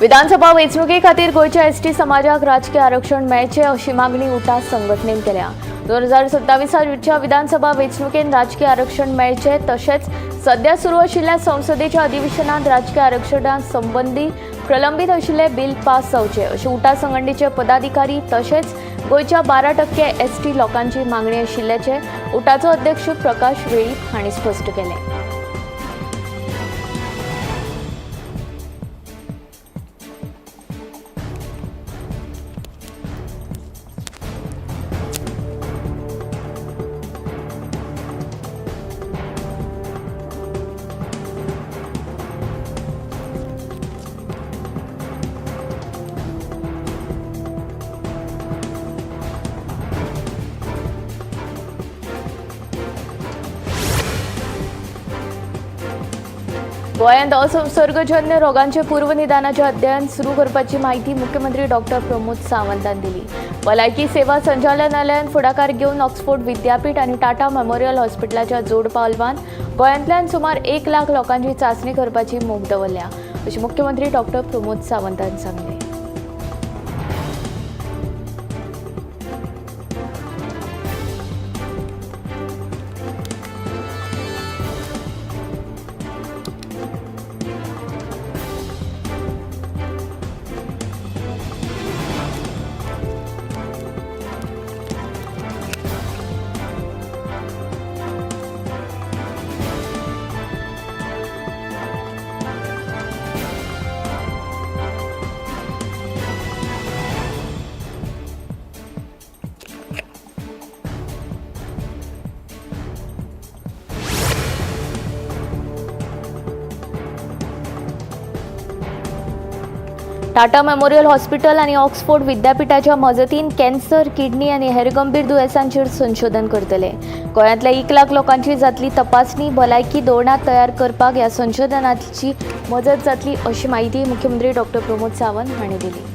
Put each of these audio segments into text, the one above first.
विधानसभा वेंचणुके खातीर गोंयच्या एसटी समाजाक राजकीय आरक्षण मेळचें अशी मागणी उटा संघटनेन केल्या. 2027 विधानसभा वेंचणुकेन राजकीय आरक्षण मेळचें तशेंच सध्या सुरू आशिल्ल्या संसदेच्या अधिवेशनात राजकीय आरक्षणा संबंदी प्रलंबीत आशिल्ले बिल पास जावचे अशी उटा संघटनेचे पदाधिकारी तशेंच गोंयच्या 12% एसटी लोकांची मागणी आशिल्ल्याचें उटाचो अध्यक्ष प्रकाश वेळीप हांणी स्पश्ट केलें. गोंयांत असंसर्गजन्य रोगांचे पूर्वनिदानाचे अध्ययन सुरू करपाची माहिती मुख्यमंत्री डॉक्टर प्रमोद सावंतान दिली. भलायकी सेवा संचालनालयान फुडाकार घेवन ऑक्सफोर्ड विद्यापीठ आनी टाटा मेमोरियल हॉस्पिटलाच्या जोड पालवान गोंयांतल्यान सुमार 1 लाख लोकांची चांचणी करपाची मोख दवरल्या अशें मुख्यमंत्री डॉक्टर प्रमोद सावंतान सांगलें. टाटा मेमोरियल हॉस्पिटल आनी ऑक्सफोर्ड विद्यापीठाच्या मजतीन कॅन्सर, किडनी आनी हेर गंभीर दुयेंसांचेर संशोधन करतले. गोंयांतल्या 1 लाख लोकांची जातली तपासणी भलायकी धोरणां तयार करपाक ह्या संशोधनाची मजत जातली अशी माहिती मुख्यमंत्री डॉक्टर प्रमोद सावंत हांणी दिली.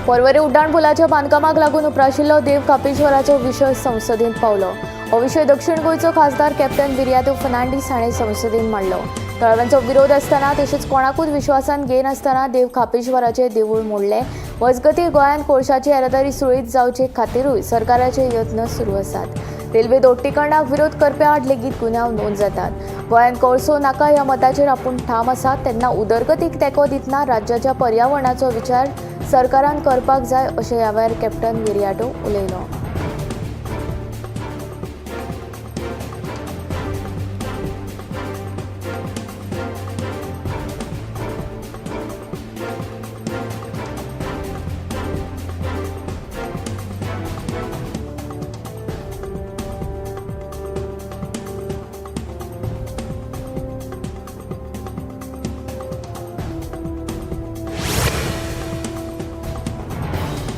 पर्वरी उड्डाण पुलाच्या बांदकामाक लागून उप्राशिल्लो देव कापेश्वराचो विशय संसदेंत पावलो. हो विशय दक्षिण गोंयचो खासदार कॅप्टन विरियातो फर्नांडीस हाणें संसदेंत मांडलो. थळाव्यांचो विरोध आसतना तशेंच कोणाकूच विश्वासान घेनासतना देव खापेश्वराचें देवूळ मोडलें. मजगतीं गोंयांत कोळशाची येरादारी सुरळीत जावचे खातीरूय सरकाराचे यत्न सुरू आसात. रेल्वे दोट्टीकरणाक विरोध करप्या आड लेगीत गुन्यांव नोंद जातात. गोंयांत कोळसो नाका ह्या मताचेर आपूण ठाम आसा तेन्ना उदरगतीक तेंको दितना राज्याच्या पर्यावरणाचो विचार सरकारान करपाक जाय अशें ह्या वेळार कॅप्टन विरियाटो उलयलो.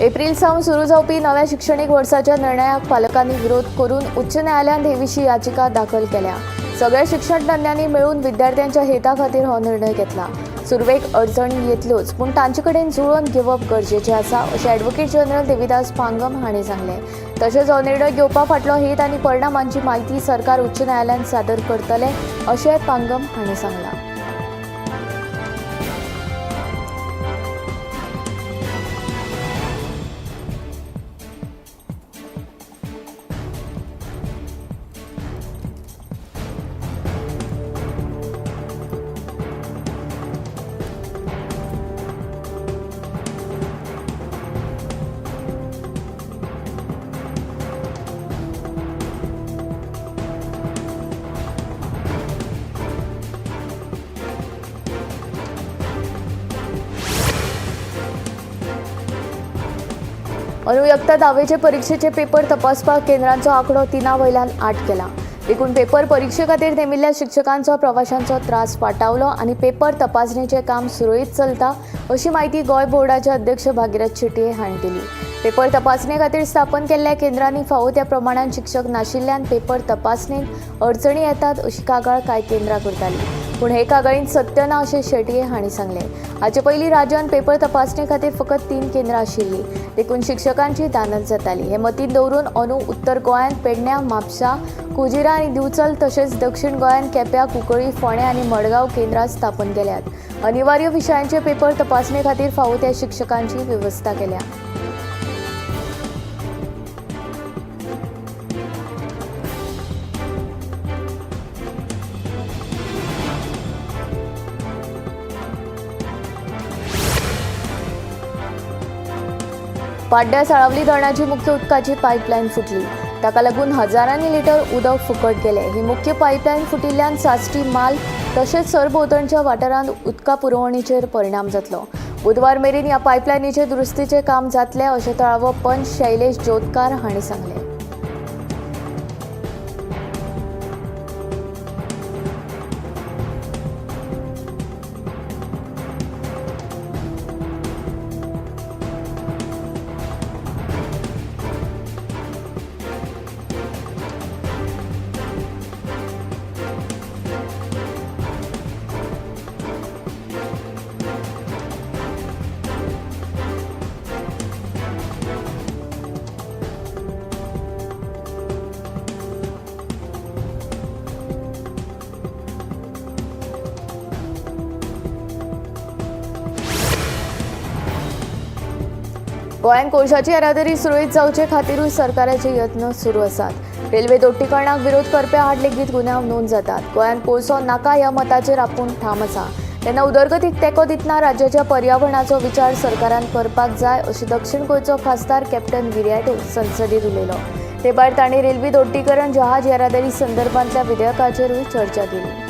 एप्रिल सावन सुरू जावपी नव्या शिक्षणीक वर्साच्या निर्णयाक पालकांनी विरोध करून उच्च न्यायालयांत हे विशीं याचिका दाखल केल्या. सगळ्या शिक्षण तज्ञांनी मेळून विद्यार्थ्यांच्या हेता खातीर हो निर्णय घेतला. सुरवेक अडचणी येतल्योच पूण तांचे कडेन जुळोवन घेवप गरजेचें आसा अशें ॲडव्होकेट जनरल देविदास पांगम हांणी सांगलें. तशेंच हो निर्णय घेवपा फाटलो हेत आनी परिणामांची माहिती सरकार उच्च न्यायालयांत सादर करतले अशें पांगम हांणी सांगलां. अंदू यत्ता धावेचे परिक्षेचे पेपर तपासपाक केंद्रांचो आंकडो 3 वयल्यान 8 केला. देखून पेपर परिक्षे खातीर नेमिल्ल्या शिक्षकांचो प्रवाशांचो त्रास वाटावलो आनी पेपर तपासणेचें काम सुरळीत चलता अशी म्हायती गोंय बोर्डाचे अध्यक्ष भागीरथ शेटये हांणी दिली. पेपर तपासणे खातीर स्थापन केल्ल्या केंद्रांनी फावो त्या प्रमाणान शिक्षक नाशिल्ल्यान पेपर तपासणेंत अडचणी येतात अशी कागाळ कांय केंद्रां करताली, पूण हे कागाळींत सत्य ना अशें शेटये हांणी सांगलें. हाचे पयलीं राज्यांत पेपर तपासणे खातीर फकत 3 केंद्रां आशिल्लीं, देखून शिक्षकांची दानत जाताली. हे मतींत दवरून अंदू उत्तर गोंयांत पेडण्यां, म्हापसा, कुजिरा आनी दिवचल तशेंच दक्षिण गोंयांत केप्यां, कुंकळी, फोंडें आनी मडगांव केंद्रां स्थापन केल्यात. अनिवार्य विशयांचे पेपर तपासणे खातीर फावो त्या शिक्षकांची वेवस्था केल्या. पाड्ड्या साळावली धरणाची मुख्य उदकाची पायपलायन फुटली. ताका लागून हजारांनी लिटर उदक फुकट गेलें. ही मुख्य पायपलायन फुटिल्ल्यान साश्टी माल तशेंच सरभोंवतणच्या वाठारांत उदका पुरवणीचेर परिणाम जातलो. बुधवार मेरेन ह्या पायपलायनीचे दुरुस्तीचें काम जातलें अशें थळावो पंच शैलेश जोतकार हांणी सांगलें. गोंयांत कोळशाची येरादारी सुरळीत जावचे खातीरूय सरकाराचे यत्न सुरू आसात. रेल्वे दोट्टीकरणाक विरोध करप्या आड लेगीत गुन्यांव नोंद जातात. गोंयांत कोळसो नाका ह्या मताचेर आपूण ठाम आसा. तेन्ना उदरगतीक तेंको दितना राज्याच्या पर्यावरणाचो विचार सरकारान करपाक जाय अशी दक्षिण गोंयचो खासदार कॅप्टन विरियाटो संसदेत उलयलो. ते भायर तांणी रेल्वे दोट्टीकरण जहाज येरादारी संदर्भांतल्या विधेयकाचेरूय चर्चा केली.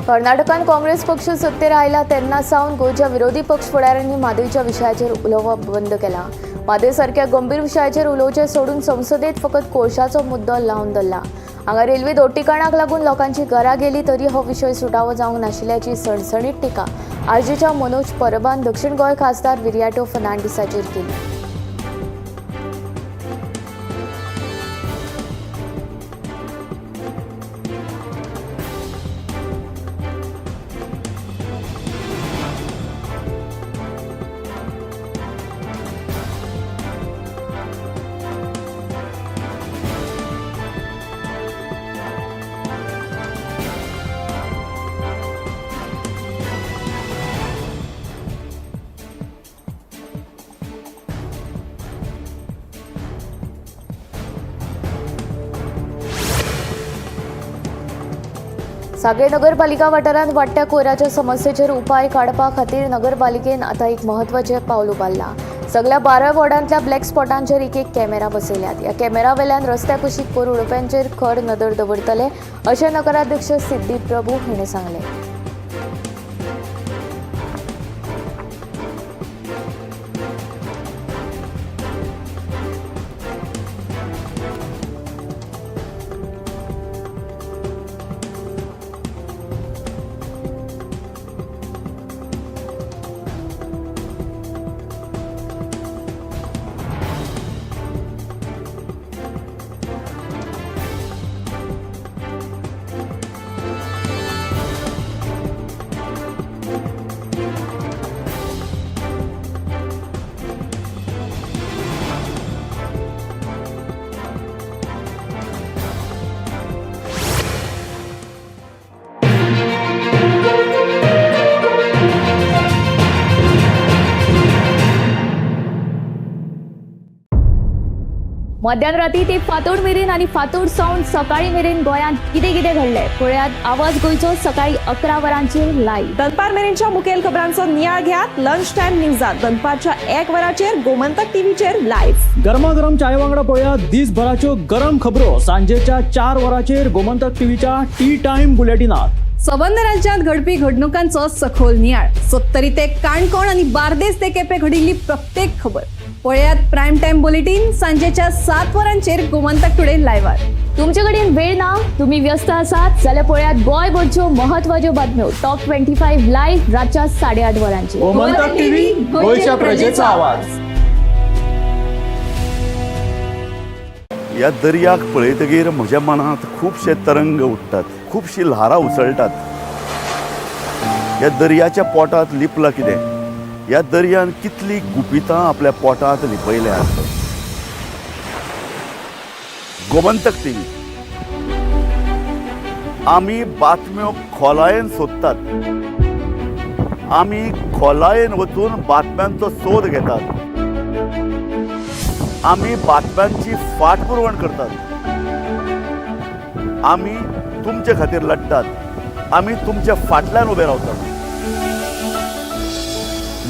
कर्नाटकान काँग्रेस पक्ष सत्तेर आयला तेन्ना सावन गोंयच्या विरोधी पक्ष फुडाऱ्यांनी म्हादयच्या विशयाचेर उलोवप बंद केलां. म्हादय सारक्या गंभीर विशयाचेर उलोवचें सोडून संसदेत फकत कोळशाचो मुद्दो लावन धरला. हांगा रेल्वे दोट्टीकरणाक लागून लोकांची घरां गेली तरी हो विशय सुटावो जावंक नाशिल्ल्याची सणसणीत टिका आरजीच्या मनोज परबान दक्षिण गोंय खासदार विरियाटो फर्नांडीसाचेर केली. सागळे नगरपालिका वाठारांत वाडट्या कोयराच्या समस्येचेर उपाय काडपा खातीर नगरपालिकेन आतां एक म्हत्वाचें पावल उबारलां. सगल्या 12 वॉर्डांतल्या ब्लॅक स्पॉटांचेर एक एक कॅमेरा बसयल्यात. ह्या कॅमेरा वेल्यान रस्त्या कुशीक कोयर उडोवप्यांचेर खर नदर दवरतले अशें नगराध्यक्ष सिद्धी प्रभू हांणी सांगलें. मध्यान राती ते फांतोड मेरेन आनी फांतोड सावन सकाळी मेरेन गोंयांत कितें कितें घडलें पळयात आवाज गोंयचो सकाळी 11 वरांचेर लायव्ह. दनपार मेरेनच्या मुखेल खबरांचो नियाळ घेयात लंच टायम न्यूजात दनपारच्या 1 वराचेर गोमंतक टीव्हीचेर लायव्ह. गरमागरम चाय वांगडा पळया दिसभराच्यो गरम खबरो सांजेच्या 4 वरांचेर गोमंतक टीव्हीच्या टी टायम बुलेटिनात. सबंद राज्यात घडपी घडणुकांचो सखोल नियाळ, सत्तरी ते काणकोण आणि बार्देस ते केपे घडिल्ली प्रत्येक खबर पळयात प्राईम टाइम बुलेटिन सांजेच्या 7 वरांचेर गोमंतक टुडे लायव्हार. तुमचे कडेन वेळ ना, तुम्ही व्यस्त आसात जाल्यार पळयात गोंयभरच्यो महत्वाच्यो बातम्यो टॉप 25 लायव्ह रातच्या 8:30 वरांचेर. गोमंतक टीव्ही, गोयच्या प्रजेचा आवाज. ह्या दर्याक पळयतगीर म्हज्या मनांत खुबशे तरंग उठ्ठात, खुबशीं ल्हारां उसळटात. ह्या दर्याच्या पोटांत लिपलां कितें? ह्या दर्यान कितलीं गुपितां आपल्या पोटांत लिपयल्यात? गोमंतक टीव्ही, आमी बातम्यो खोलायेन सोदतात, आमी खोलायेन वचून बातम्यांचो सोद घेतात, आमी बातम्यांची फाटपुरवण करतात, आमी तुमचे खातीर लढटात, आमी तुमच्या फाटल्यान उबे रावतात.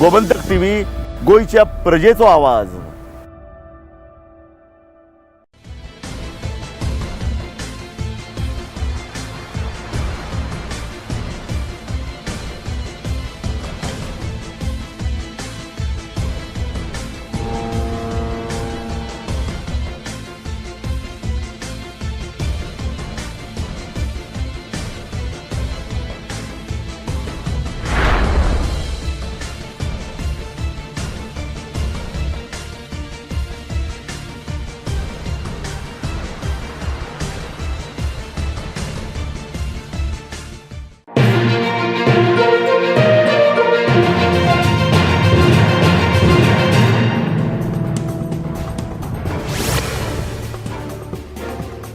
गोमंतक टीव्ही, गोंयच्या प्रजेचो आवाज.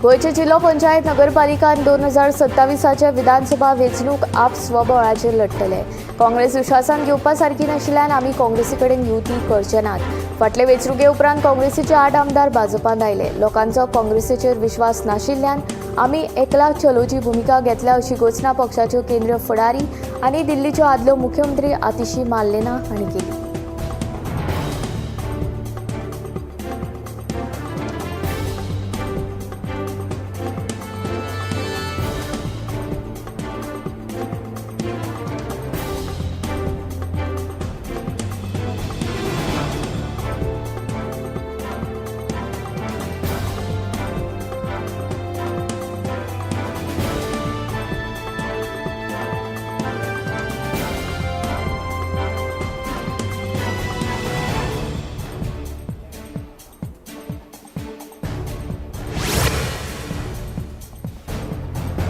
गोंयचे जिल्हो पंचायत नगरपालिका 2027 विधानसभा वेंचणूक आप स्वबळाचेर लढटले. काँग्रेस विश्वासान घेवपा सारकी नाशिल्ल्यान आमी काँग्रेसी कडेन युती करचे नात. फाटले वेंचणुके उपरांत काँग्रेसीचे 8 आमदार भाजपांत आयले. लोकांचो काँग्रेसीचेर विश्वास नाशिल्ल्यान आमी एकला चलोची भुमिका घेतल्या अशी घोशणा पक्षाच्यो केंद्रीय फुडारी आनी दिल्लीच्यो आदल्यो मुख्यमंत्री आतिशी मार्लेना हांणी केली.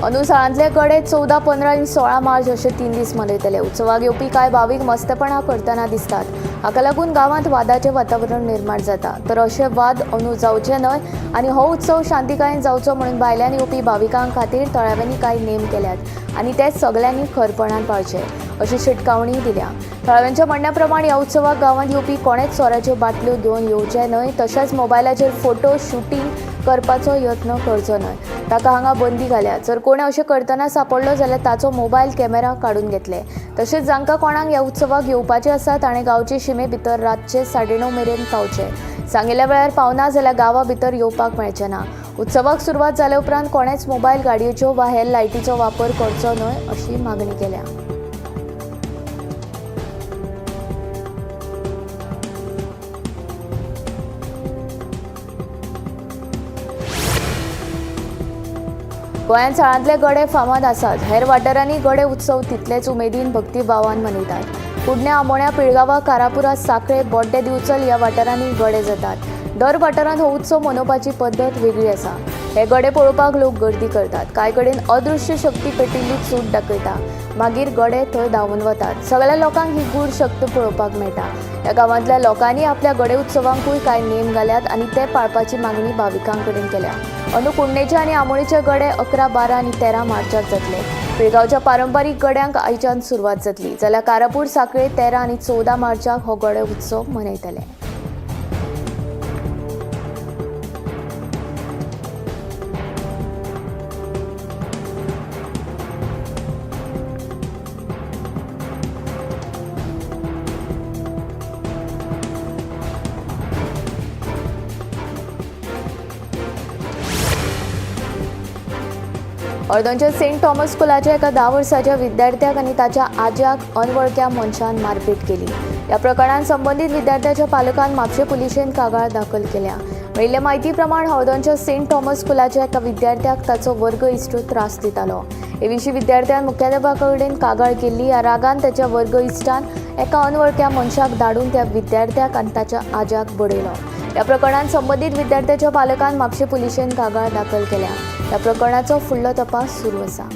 अनुसारांतले गडे 14, 15 आनी 16 मार्च अशे 3 दीस मनयतले. उत्सवाक येवपी कांय भावीक मस्तेपणां करतना दिसतात. हाका लागून गांवांत वादाचें वातावरण निर्माण जाता. तर अशे वाद अंदू जावचे न्हय आनी हो उत्सव शांतिकायेन जावचो म्हणून भायल्यान येवपी भाविकां खातीर थळाव्यांनी कांय नेम केल्यात आनी ते सगल्यांनी खरपणान पाळचे अशी शिटकावणी दिल्या. थळाव्यांच्या म्हणण्या प्रमाण ह्या उत्सवाक गांवांत येवपी कोणेच सोऱ्याच्यो बाटल्यो घेवन येवचे न्हय, तशेंच मोबायलाचेर फोटो शुटींग करपाचो यत्न करचो न्हय. ताका हांगा बंदी घाल्या. जर कोणें अशें करतना सांपडलो जाल्यार ताचो मोबायल कॅमेरा काडून घेतले. तशेंच जांकां कोणाक ह्या उत्सवाक येवपाचें आसा ताणें गांवचे शिमे भितर रातचे 9:30 मेरेन पावचें. सांगिल्ल्या वेळार पावना जाल्यार गांवा भितर येवपाक मेळचें ना. उत्सवाक सुरवात जाल्या उपरांत कोणेच मोबायल गाडयेच्यो वा हेर लायटीचो वापर करचो न्हय अशी मागणी केल्या. गोंयांत साळांतले गडे फामाद आसात. हेर वाठारांनी गडे उत्सव तितलेच उमेदीन भक्तीभावान मनयतात. कुडण्या, आमोण्या, पिळगांवा, कारापुरा, साखळे, बोड्डे, दिवचल ह्या वाठारांनी गडे जातात. दर वाठारांत हो उत्सव मनोवपाची पद्दत वेगळी आसा. हे गडे पळोवपाक लोक गर्दी करतात. कांय कडेन अदृश्य शक्ती पेटिल्ली चूड दाखयता, मागीर गडे थंय धांवून वतात. सगळ्या लोकांक ही गूढ शक्त पळोवपाक मेळटा. ह्या गांवांतल्या लोकांनी आपल्या गडे उत्सवांकूय कांय नेम घाल्यात आनी ते पाळपाची मागणी भाविकां कडेन केल्या. अंदू कुडणेचे आनी आमोणेचे गडे 11, 12 आनी 13 मार्चाक जातले. पिळगांवच्या पारंपारीक गड्यांक आयच्यान सुरवात जातली, जाल्यार कारापूर, साखळे 13 आनी 14 मार्चाक हो गडे उत्सव मनयतले. हळदोणच्या सेंट थॉमस स्कुलाच्या एका 10 वर्साच्या विद्यार्थ्याक आनी ताच्या आज्याक अनवळख्या मनशान मारपेट केली. ह्या प्रकरणान संबंदीत विद्यार्थ्याच्या पालकान म्हापशें पुलिशेंत कागाळ दाखल केल्या. मेळिल्ले म्हायती प्रमाण हळदोणच्या सेंट थॉमस स्कुलाच्या एका विद्यार्थ्याक ताचो वर्ग इश्ट त्रास दितालो. हे विशीं विद्यार्थ्यान मुख्याध्यापका कडेन कागाळ केल्ली. ह्या रागान ताच्या वर्ग इश्टान एका अनवळख्या मनशाक धाडून त्या विद्यार्थ्याक आनी ताच्या आज्याक बडयलो. ह्या प्रकरणात संबंदीत विद्यार्थ्याच्या पालकान म्हापशें पुलिशेंत कागाळ दाखल केल्या. ह्या प्रकरणाचो फुडलो तपास सुरू आसा.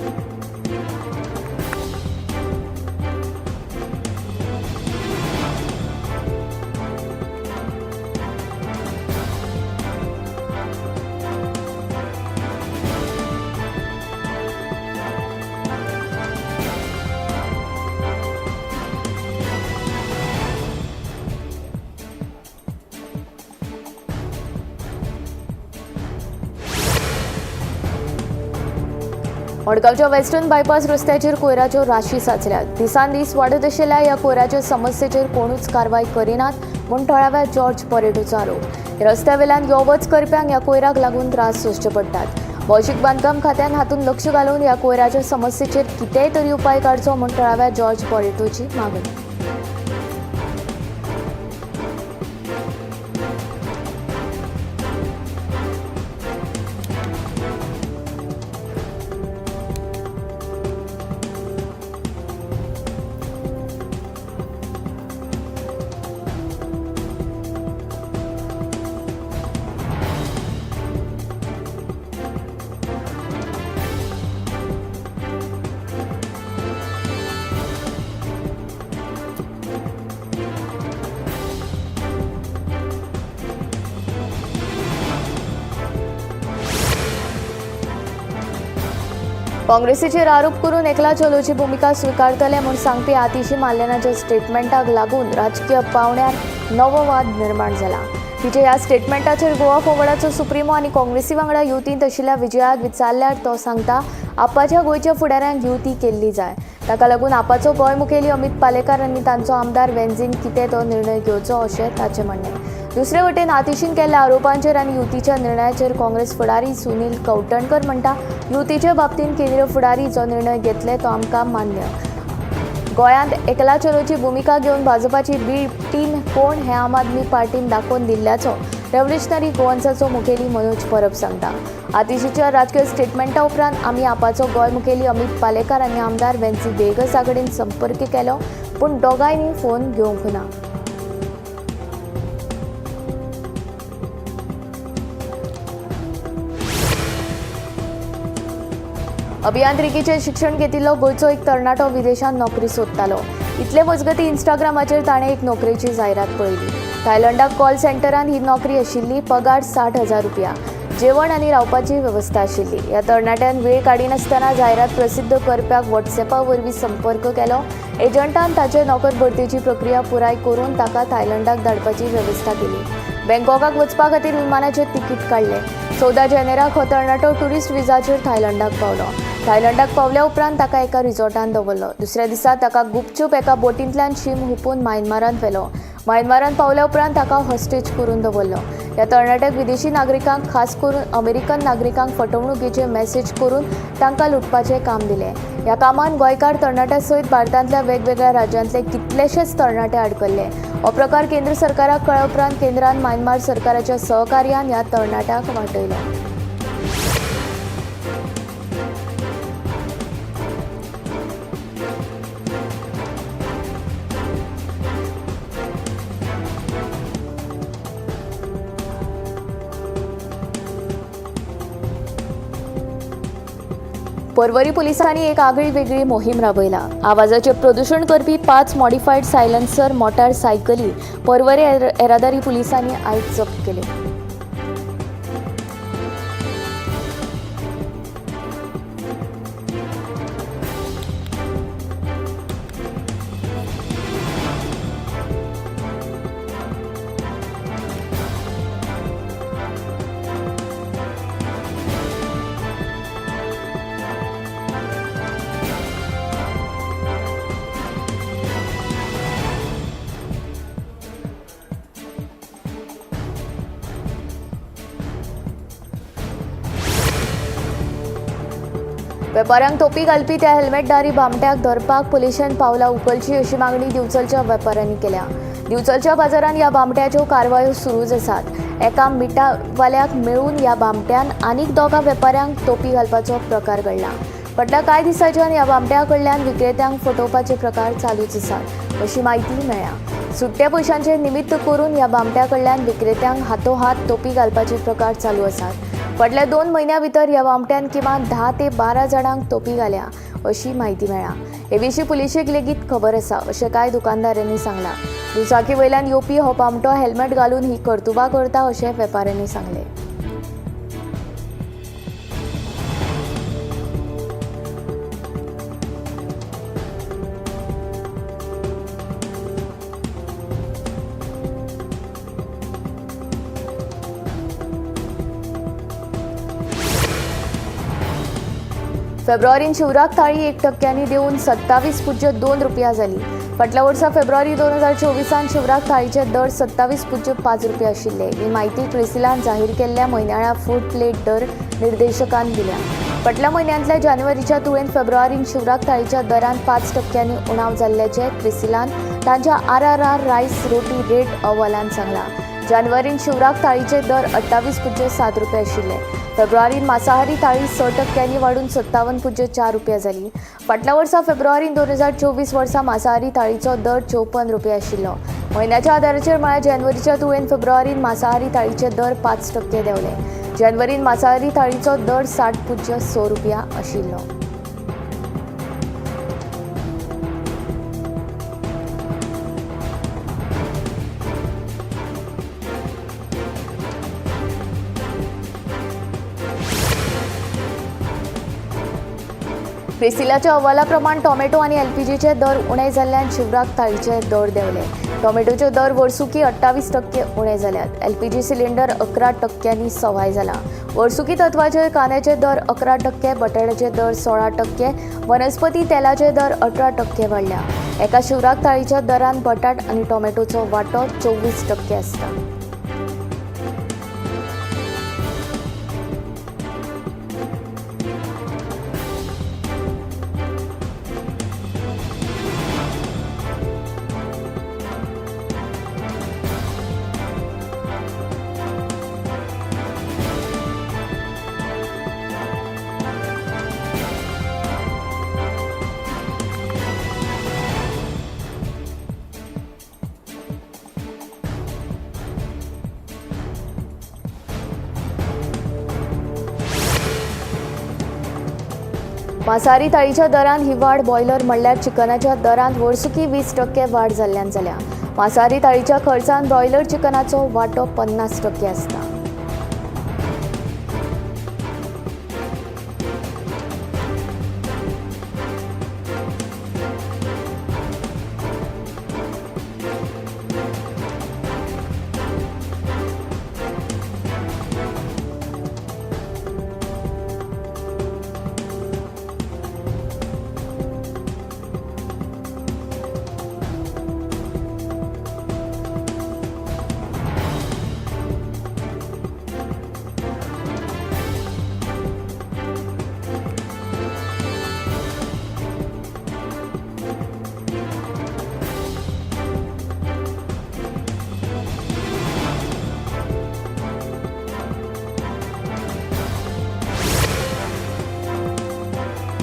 मडगांवच्या वेस्टर्न बायपास रस्त्याचेर कोयराच्यो राशी साचल्यात. दिसान दीस वाडत आशिल्ल्या ह्या कोयराच्या समस्येचेर कोणूच कारवाय करिनात म्हूण थळाव्या जॉर्ज परेटोचो आरोप. रस्त्या वेल्यान यो वच करप्यांक ह्या कोयराक लागून त्रास सोंसचे पडटात. भौशीक बांदकाम खात्यान हातूंत लक्ष घालून ह्या कोयराच्या समस्येचेर कितेंय तरी उपाय काडचो म्हूण थळाव्या जॉर्ज परेटोची मागणी. काँग्रेसीचेर आरोप करून एकला चलोची भुमिका स्विकारतले म्हूण सांगपी आतिशी माल्लेनाच्या स्टेटमेंटाक लागून राजकीय पावंड्यार नवो वाद निर्माण जाला. तिच्या ह्या स्टेटमेंटाचेर गोवा फॉरवर्डाचो सुप्रिमो आनी काँग्रेसी वांगडा युतींत आशिल्ल्या विजयाक विचारल्यार तो सांगता, आपाच्या गोंयच्या फुडाऱ्यांक युती केल्ली जाय. ताका लागून आपाचो गोंय मुखेली अमित पालेकार आनी तांचो आमदार वेन्झीन कितें तो निर्णय घेवचो अशें ताचें म्हणणें. दुसरे वटेन आतिशीन केल्ल्या आरोपांचेर आनी युतीच्या निर्णयाचेर काँग्रेस फुडारी सुनील कवठणकर म्हणटा, युतीचे बाबतींत केंद्रीय फुडारी जो निर्णय घेतले तो आमकां मान्य. गोंयांत एकला चलोची भुमिका घेवन भाजपाची बी टीम कोण हें आम आदमी पार्टीन दाखोवन दिल्ल्याचो रेव्होल्युशनरी गोवन्साचो मुखेली मनोज परब सांगता. आतिशीच्या राजकीय स्टेटमेंटा उपरांत आमी आपाचो गोंय मुखेली अमित पालेकार आनी आमदार वेन्सी वेगसा कडेन संपर्क केलो, पूण दोगांयनी फोन घेवंक ना. अभियांत्रिकीचें शिक्षण घेतिल्लो गोंयचो एक तरणाटो विदेशांत नोकरी सोदतालो. इतले मजगतीं इंस्टाग्रामाचेर ताणें एक नोकरेची जायरात पळयली. थायलंडाक कॉल सेंटरांत ही नोकरी आशिल्ली. पगार 60,000 रुपया, जेवण आनी रावपाची वेवस्था आशिल्ली. ह्या तरणाट्यान वेळ काडिनासतना जायरात प्रसिद्ध करप्याक व्हॉट्सॅपा वरवीं संपर्क केलो. एजंटान ताचे नोकर भरतीची प्रक्रिया पुराय करून ताका थायलंडाक धाडपाची वेवस्था केली. बँकॉकाक वचपा खातीर विमानाचें तिकीट काडलें. 14 जानेराक हो तरणाटो ट्युरिस्ट विजाचेर थायलंडाक पावलो. थायलंडाक पावल्या उपरांत ताका एका रिसॉर्टांत दवरलो. दुसऱ्या दिसा ताका गुपचूप एका बोटींतल्यान शीम हुपून म्यानमारांत व्हेलो. म्यानमारांत पावल्या उपरांत ताका हॉस्टेज करून दवरलो. ह्या तरणाट्याक विदेशी नागरिकांक, खास करून अमेरिकन नागरिकांक फटवणुकीचे मॅसेज करून तांकां लुटपाचें काम दिलें. ह्या कामांत गोंयकार तरणाट्या सयत भारतांतल्या वेगवेगळ्या राज्यांतले कितलेशेच तरणाटे आडकल्ले. हो प्रकार केंद्र सरकाराक कळ्ळ्या उपरांत केंद्रान म्यानमार सरकाराच्या सहकार्यान ह्या तरणाट्याक वाटयलो. पर्वरी पोलिसांनी एक आगळी वेगळी मोहीम राबयला. आवाजाचें प्रदूशण करपी 5 मॉडिफायड सायलन्सर मोटार सायकली पर्वरी येरादारी पुलिसांनी आयज जप्त केल्यो. वेपाऱ्यांक तोपी घालपी त्या हेल्मेटधारी भामट्याक धरपाक पुलिशेन पावलां उखलची अशी मागणी दिवचलच्या वेपाऱ्यांनी केल्या. दिवचलच्या बाजारांत ह्या भामट्याच्यो कारवायो सुरूच आसात. एका मिठावाल्याक मेळून ह्या भामट्यान आनीक दोगा वेपाऱ्यांक तोपी घालपाचो प्रकार घडला. फाटल्या कांय दिसांच्यान ह्या भामट्या कडल्यान विक्रेत्यांक फटोवपाचे प्रकार चालूच आसात अशी म्हायती मेळ्ळ्या. सुट्ट्या पयशांचे निमित्त करून ह्या भामट्या कडल्यान विक्रेत्यांक हातोहात तोपी घालपाचे प्रकार चालू आसात. फाटल्या 2 म्हयन्यां भितर ह्या भामट्यान किमान 10 ते 12 जाणांक तोपी घाल्या अशी म्हायती मेळ्ळ्या. हे विशीं पुलिशेक लेगीत खबर आसा अशें कांय दुकानदारांनी सांगलां. दुचाकी वयल्यान येवपी हो भामटो हेल्मेट घालून ही कर्तुबां करता अशें वेपाऱ्यांनी सांगलें. फेब्रुवारीन शिवराक थाळी 1% देंवून 27.02 रुपया जाली. फाटल्या वर्सा फेब्रुवारी 2024 शिवराक थाळीचे दर 27.05 रुपया आशिल्ले. ही म्हायती क्रिसिलान जाहीर केल्ल्या म्हयन्याळ्या फूड प्लेट दर निर्देशकान दिल्या. फाटल्या म्हयन्यांतल्या जानेवारीच्या तुळेन फेब्रुवारीन शिवराक थाळीच्या दरांत 5% उणाव जाल्ल्याचें क्रिसिलान तांच्या RRR rice रोटी रेट अहवालान सांगलां. जानेवारीन शिवराक थाळीचे दर 28.07 रुपया आशिल्ले. फेब्रुवारीन मांसाहारी थाळी 6% वाडून 57.04 रुपया जाली. फाटल्या वर्सा फेब्रुवारीन 2024 वर्सा मांसाहारी थाळीचो दर 54 रुपया आशिल्लो. म्हयन्याच्या आदाराचेर म्हळ्यार जानेवारीच्या तुळेन फेब्रुवारीन मांसाहारी थाळीचे दर 5% देंवले. जानेवारीन मांसाहारी थाळीचो दर 60.06 रुपया आशिल्लो. क्रिसिलाच्या अहवालाप्रमाण टोमॅटो आनी एलपीजीचे दर उणे जाल्ल्यान शिवराक थाळीचे दर देंवले. टोमॅटोचे दर वर्सुकी 28% उणे जाल्यात. एलपीजी सिलिंडर 11% सवाय जाला. वर्सुकी तत्वाचेर कांद्याचे दर 11%, बटाट्याचे दर 16%, वनस्पती तेलाचे दर 18% वाडल्या. एका शिवराक थाळीच्या दरान बटाट आनी टोमॅटोचो वांटो 24% आसता. मांसाहारी थाळीच्या दरांत ही वाड बॉयलर म्हणल्यार चिकनाच्या दरांत वर्सुकी 20% वाड जाल्ल्यान जाल्या. मांसाहारी थाळीच्या खर्चान ब्रॉयलर चिकनाचो वांटो 50% आसता.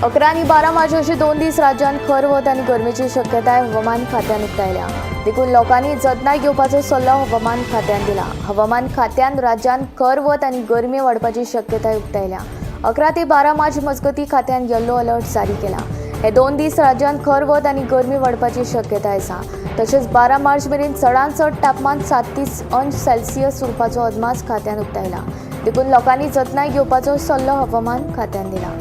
11 आनी 12 मार्च अशे 2 दीस राज्यांत खर वत आनी गरमेची शक्यताय हवामान खात्यान उक्तायल्या. देखून लोकांनी जतनाय घेवपाचो सल्लो हवामान खात्यान दिला. हवामान खात्यान राज्यांत खर वत आनी गरमी वाडपाची शक्यताय उक्तायल्या. 11 ते 12 मार्च मजगती खात्यान येलो अलर्ट जारी केला. हे 2 दीस राज्यांत खर वत आनी गरमी वाडपाची शक्यताय आसा. तशेंच 12 मार्च मेरेन चडांत चड तापमान 37 अंश सेल्सियस उरपाचो अदमास खात्यान उक्तायला. देखून लोकांनी जतनाय घेवपाचो सल्लो हवामान खात्यान दिला.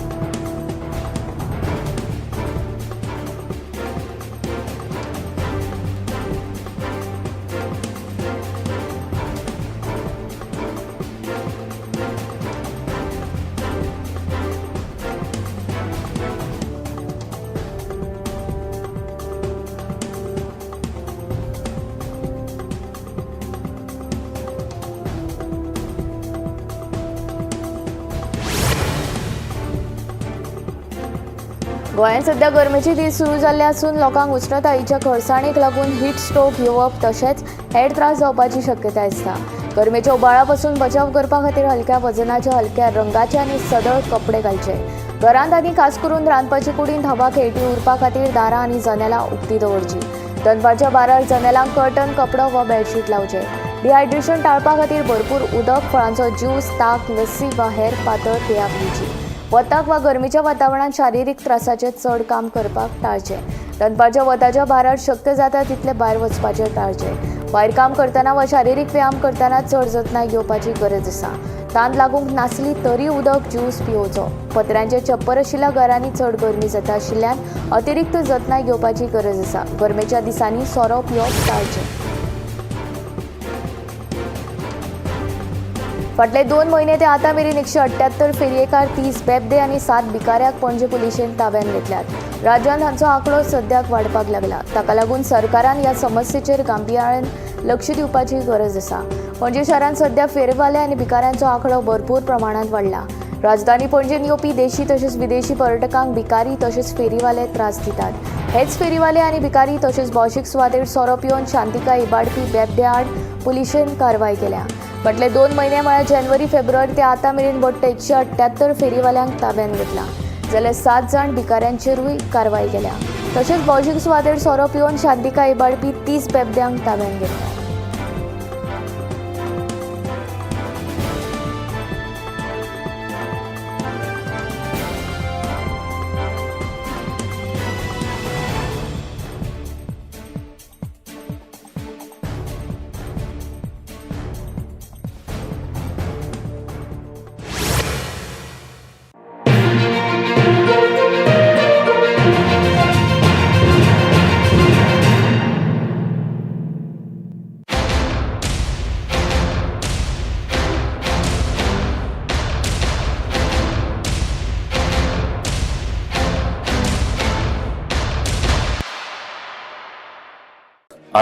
गोंयांत सध्या गरमेचे दीस सुरू जाल्ले आसून लोकांक उश्णतायेच्या खरसाणेक लागून हीट स्ट्रोक येवप तशेंच हेर त्रास जावपाची शक्यताय आसता. गरमेच्या उबाळा पासून बचाव करपा खातीर हलक्या वजनाचे, हलक्या रंगाचे आनी सदळ कपडे घालचे. घरांत आनी खास करून रांदपाचे कुडींत हवा खेळटी उरपा खातीर दारां आनी जनेलां उक्ती दवरची. दनपारच्या बारार जनेलांक कर्टन, कपडो वा बेडशीट लावचें. डिहायड्रेशन टाळपा खातीर भरपूर उदक, फळांचो ज्यूस, ताक, लस्सी वा हेर पातळ पेयां पिवची. वताक वा गरमेच्या वातावरणांत शारिरीक त्रासाचें चड काम करपाक टाळचें. दनपारच्या वताच्या भारार शक्य जाता तितलें भायर वचपाचें टाळचें. भायर काम करतना वा शारिरीक व्यायाम करतना चड जतनाय घेवपाची गरज आसा. तान लागूंक नासली तरी उदक, ज्यूस पिवचो. पत्र्यांचे छप्पर आशिल्ल्या घरांनी चड गरमी जाता आशिल्ल्यान अतिरिक्त जतनाय घेवपाची गरज आसा. गरमेच्या दिसांनी सोरो पिवप टाळचें. फाटले 2 म्हयने ते आतां मेरेन 178 फेरयेकार, 30 बेबदे आनी 7 भिकाऱ्याक पणजे पुलिशेन ताब्यांत घेतल्यात. राज्यांत हांचो आंकडो सद्याक वाडपाक लागला. ताका लागून सरकारान ह्या समस्येचेर गांभिर्यान लक्ष दिवपाची गरज आसा. पणजे शारांत सध्या फेरवाले आनी भिकाऱ्यांचो आंकडो भरपूर प्रमाणांत वाडला. राजधानी पणजेन येवपी देशी तशेंच विदेशी पर्यटकांक भिकारी तशेंच फेरीवाले त्रास दितात. हेच फेरीवाले आनी भिकारी तशेंच भौशीक सुवातेर सोरो पिवन शांतिकाय इबाडपी बेबदे आड पुलिशेन कारवाय केल्या. फाटले 2 म्हयने म्हळ्यार जानेवारी फेब्रुवारी ते आतां मेरेन वट्ट 178 फेरीवाल्यांक ताब्यांत घेतला, जाल्यार 7 जाण भिकाऱ्यांचेरूय कारवाय केल्या. तशेंच भौशीक सुवातेर सोरो पिवन शांतिकाय इबाडपी 30 बेबद्यांक ताब्यांत घेतला.